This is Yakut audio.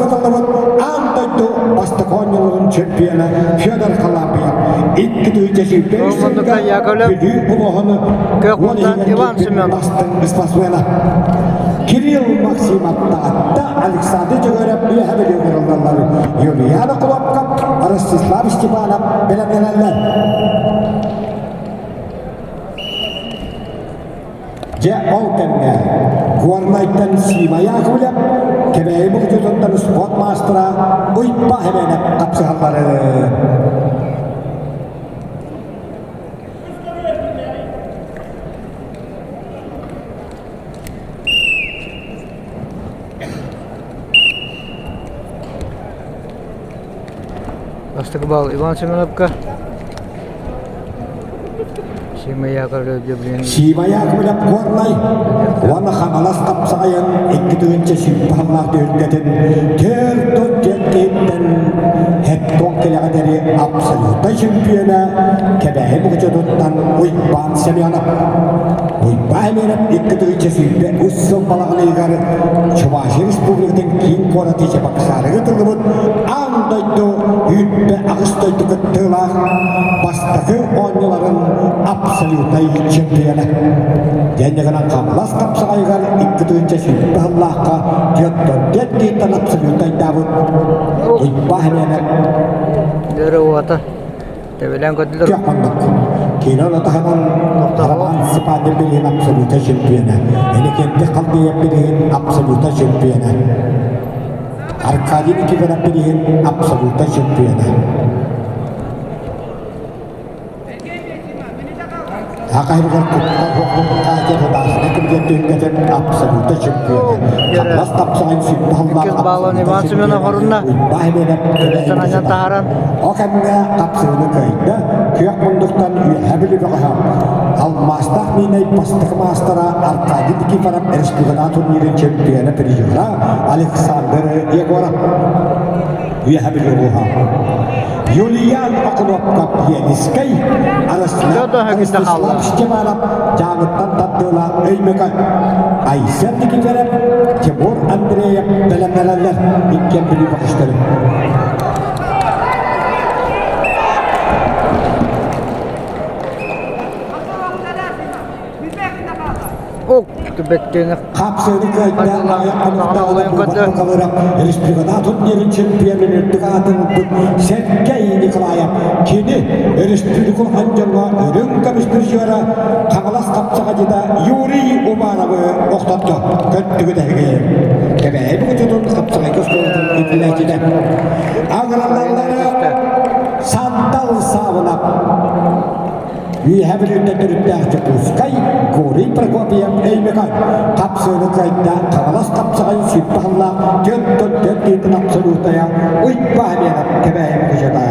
ытыллыбыт аан дойду бастакы оонньууларын чемпиона Федор Халапьев 2025 сылга Бүлүү улууһун уон иһигэр киирбит бастыҥ спортсмена. Кирилл Максимов Таатта, Александр Дьөгүөрэп Үөһэ Бүлүү кырыллаллар. Юлиана Кулопков, Ростислав Степанов бэлэмнэнэллэр. Дьэ, ол кэмҥэ Горнайтан Сима Яковлев, Кэбээйи Мукучутуттан спорт маастара Уйба Хэмэнэп хапсыһаллары. Бастакы баал Иван Семеновка. Сима Яковлев Дюблин. Сима Яковлев Горнай уонна Хаҥалас хапсаҕайын 2000 сыллаах түһүлгэтин 4 киһиттэн хеттон кэлэҕэ диэри абсолютнай чемпиона Кэбээйи Мукучутуттан Уйбаан Семенов. Уйбаан Семенов 2023 сыл балаҕаныйыгар Чувашия Республикатын киин куораты Чебоксарыга тыллыбыт аан дойду 28 дойду кыттыылаах бастакы оонньууларын абсолютнай чемпиона. Дэннигынан Хаҥалас хапсаҕайыгар 2020 сыллаахха 44 киһиттэн абсолютнайдаабыт Уйбаан Семенов Дөрө уота. Төбөлөөн көрдүлэр. Көх оннук. Киинэ таһынан Роман Степанов билигин абсолюта чемпиона. Иннокентий Халдеев билигин абсолюта чемпиона. Аркадий Никифоров билигин абсолюта чемпиона. Акайыгар куттар хоһуҥҥа тутаахына кэмигэр түһүлгэтин абсолюта чемпиона. Хаҥалас тапсаҕай сүппэ Иккис баллон Иван Семенов орунна. Өрүттэн таһааран. О кэмҥэ хапсыыны кыайда, күөх мундуктан үөһэ Бүлүү бөҕөһө. Алмаастаах миинэй бастакы маастара Аркадий Никифоров республикатааҕы турнирын чемпиона призера Александр Егоров. Үөһэ Бүлүү улууһа. Юлиан Окунуопкап Пианискай, Ростислав Степанов Дьааҥыттан тардыылаах Өймөкөн, Айсен Никифоров, Тимур Андреев бэлэмнэнэллэр иккиэн Бүлүү бөҕөстөрү. Хапсыыны кыайда аҕыйах хонуктааҕыта Кубок Букалыров республикатааҕы турнирын чемпионун үрдүк аатын ылбыт Сергей Николаев кини республика улахан дьоҥҥо үрүҥ көмүс призера Хаҥалас хапсаҕайдьыта Юрий Уваровы охтотто көттүгүт эһиги Кэбээйи Мукучутун хапсаҕайга оскуолатын иитиллээччитэ Агралаллара Сандал Саабынап Үөһээ Бүлүүттэн төрүттээх Дьокуускай, Гурий Прокопьев Өймөкөөн хапсыыны кыайда Хаҥалас хапсаҕайын сүүрбэ сыллаах 44 киһитин абсолютая Уйбаан Кэбээйи Мукучута.